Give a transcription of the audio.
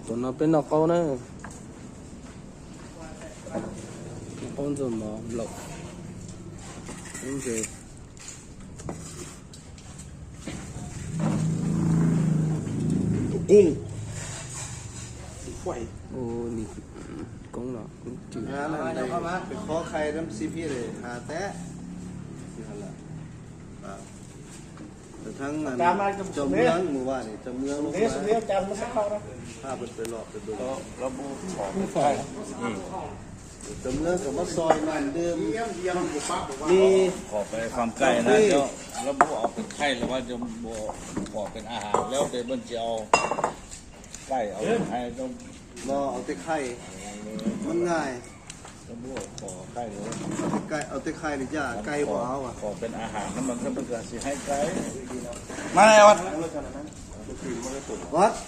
ຕົນເຮົາເປັນນອກເຂົານະ ຄົນສ່ວນບໍ່ຫຼອກ ມັນຄື ກຸ້ງ ໂອ້ ນີ້ກຸ້ງເນາະ ກຸ້ງຈື່ ຫານັ້ນໄດ້ ໄປຂໍໄຂ່ນຳຊີພີເດ້ ຫາແຕະ ຢູ່ຫັ້ນລະ ອ່າ ແຕ່ທັງອັນ ຕາມມາ ເຈົ້າເມືອງ ມື້ວານນີ້ ເຈົ້າເມືອງລົງມາ ເດ້ ສຸເດ ຈານມາສັກເຂົ້ານະ ພາເພິ່ນໄປເລາະໄປເບິ່ງ ລະບຸ ຂອງໄຂ່ ອືມ ເຈົ້າເມືອງກໍມາຊ່ອຍນ້ຳດື່ມ ມີ ຂໍໄປຟັງໄກ່ນະ ເຈົ້າລະບຸເອົາເປັນໄຂ່ ຫຼືວ່າຈະບໍ່ຂໍເປັນອາຫານ ແລ້ວແຕ່ເພິ່ນຈະເອົາໄກ່ເອົາຫຍັງໃຫ້ ເຈົ້າ ບໍ່ ເອົາແຕ່ໄຂ່ ມັນງ່າຍ ລະບຸເອົາ ຂໍໄຂ່ເລີຍ ເອົາແຕ່ໄກ່ ເອົາແຕ່ໄຂ່ນີ້ ຢ່າ ໄກ່ບໍ່ເອົາ ຂໍເປັນອາຫານນຳມັນ ເພິ່ນກໍຊິໃຫ້ໄກ່ ມາແລ້ວ ວັດ ວັດ